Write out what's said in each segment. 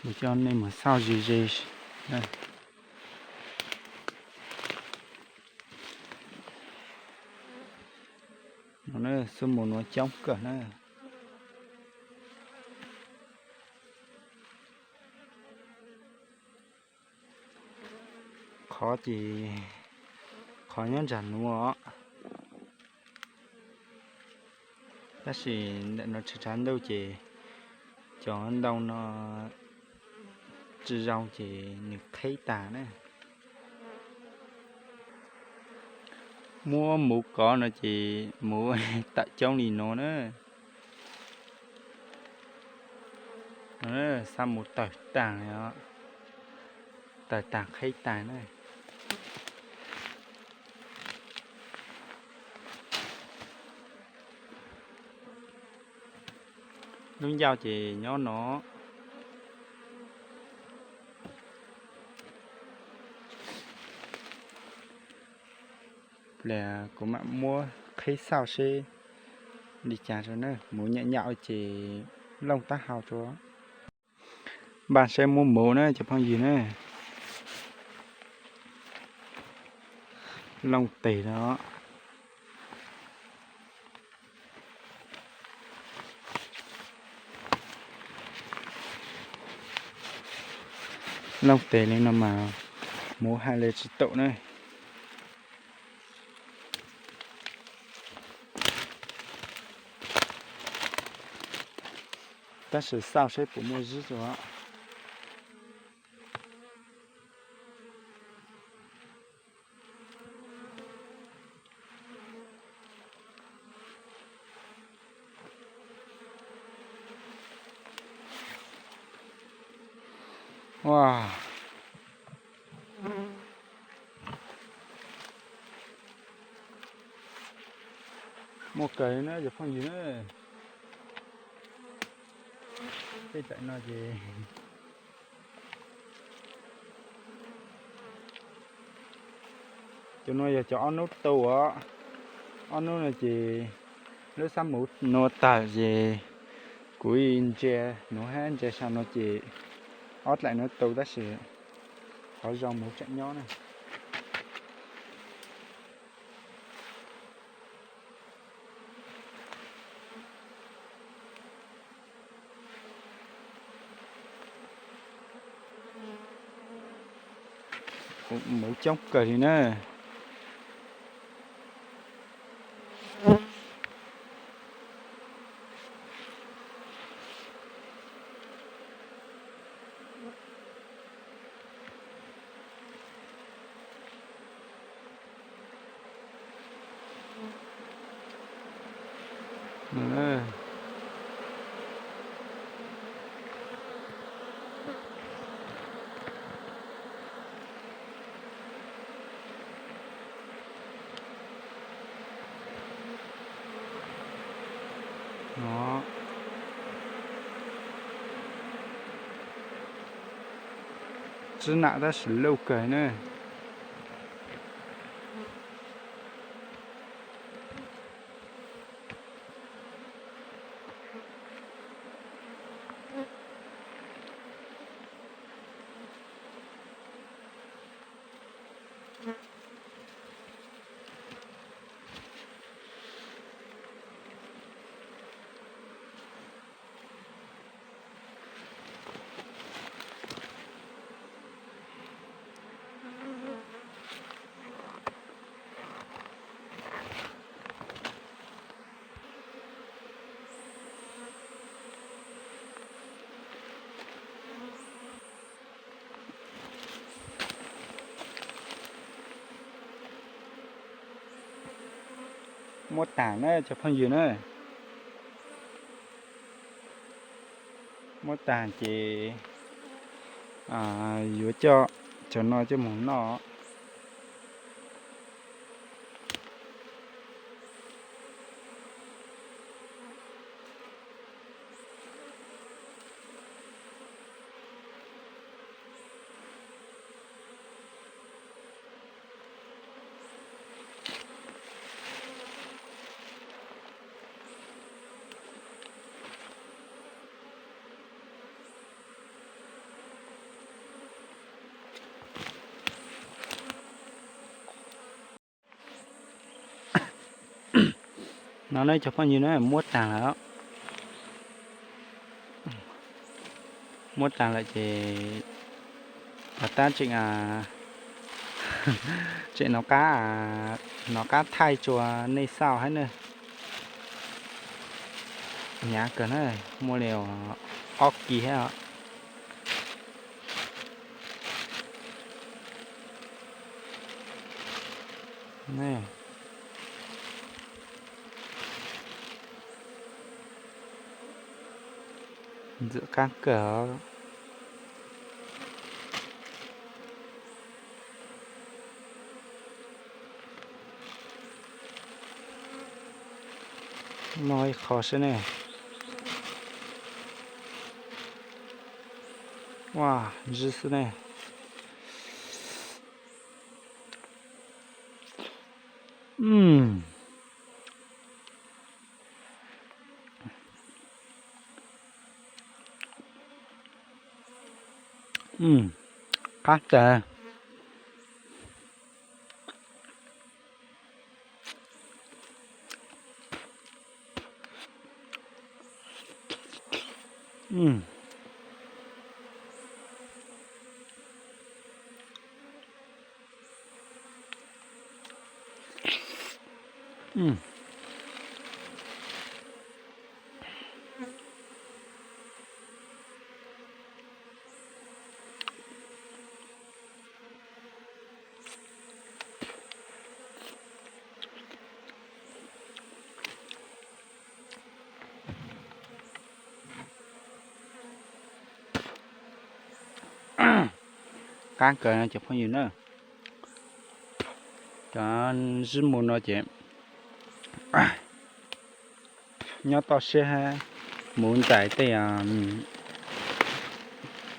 Kuv coj nej mus xauj ze ze. No na, xub mus nuav coob kawg na. Qhov ces, qhov nyob ntsag nuav, tab sis ntawm no tshav tshav ntuj ces cov ntoo no tsi zoo ces nws qheb tag na. Muab muv kov no ces muv tawm coob li no na. Xab muv tawg tag, tawg tag qheb tag na. Lub ncauj ces nyob no. Pliag kuv mam muab qheb xauj seb li cas rau na, muv nyam nyam ces looj tab hau rau. Npaj saib muab muv na cov phooj ywg na. Looj tes no. Looj tes li no mas muv hais li tsis tau na. Tab sis xauj seb puas muaj zib rau. Muaj kawg na cov phooj ywg na. Tej tam no ces cov no yog cov ob hnub tu os. Ob hnub no ces lub xab muv nuav tawg ces kuv ntsia nuav hab ntsia sau no ces ob dlaim nuav tu tab sis qhov zoo muv tseem nyob na. Muv coob kawg li na. Tsib nam tab sis luj kawg na. Muab tag na cov phooj ywg na. Muab tag ces yuav coj cov no coj mus noj. No ne cov phooj ywg na, muab tag lawm. Muab tag lawm ces pov tab tseem, tseem nov qab, nov qab thaij tsua nej xauj hab na. Hnyav kawg na, muaj li ob kis hab os. Ntxim qab kawg. Muaj ib qho xwb ne. Ua, ntsib xwb ne. Qab tag. Qab kawg cov phooj ywg na. Cov ntsib mus no ces nyob toj siab hab mus ntxais tej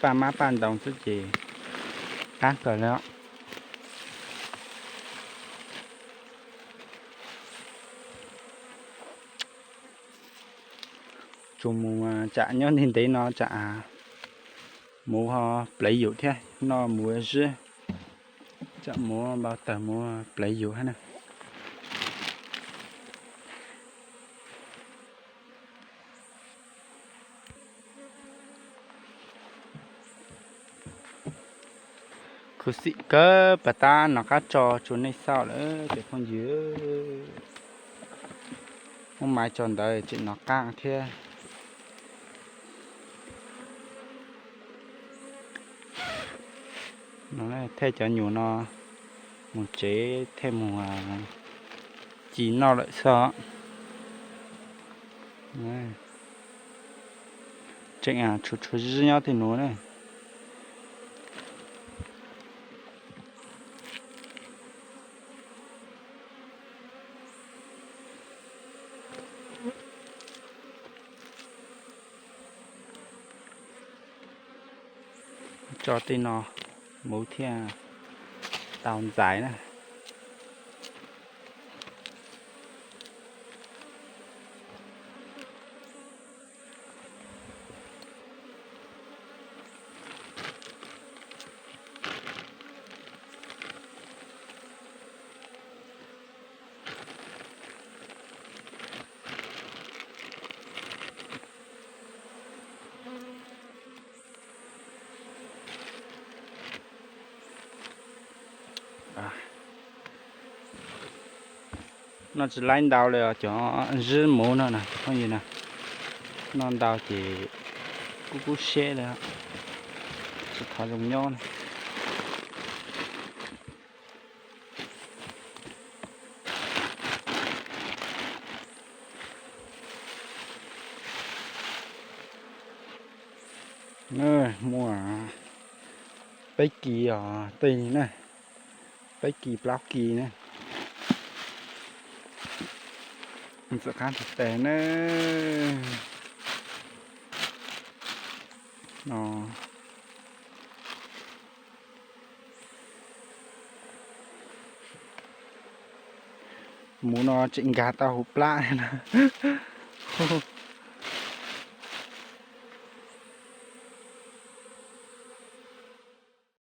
paj mab paj ntoos xwb ces qab kawg li. Tsuas mus tsam nyob ntev ntev no tsam mus ho plev yum thiab, noj mus zib, tsam mus npau taws mus plev yum hab na. Khuv xim kawg, pov tab nov qab tso tsua nej xauj lawm cov phooj ywg. Muab maiv tso ntawd tseem nov qab thiab. Thej cov nyuam no mus tsev thej mus ci noj lawm xwb. Tseem tshuav tshuav zib nyob tej nuav na. Tso tej no mus thiaj tau ntxais na. Noj tsis laib ntau li os cov zib muv no na cov phooj ywg na. Noj ntau ces kub kub siab li, tsis thov zoo nyob na. Muaj peb kis os tej na, peb kis plaub kis na. Txawm qab tes na. Muv no tseem nkag tau huv plab na.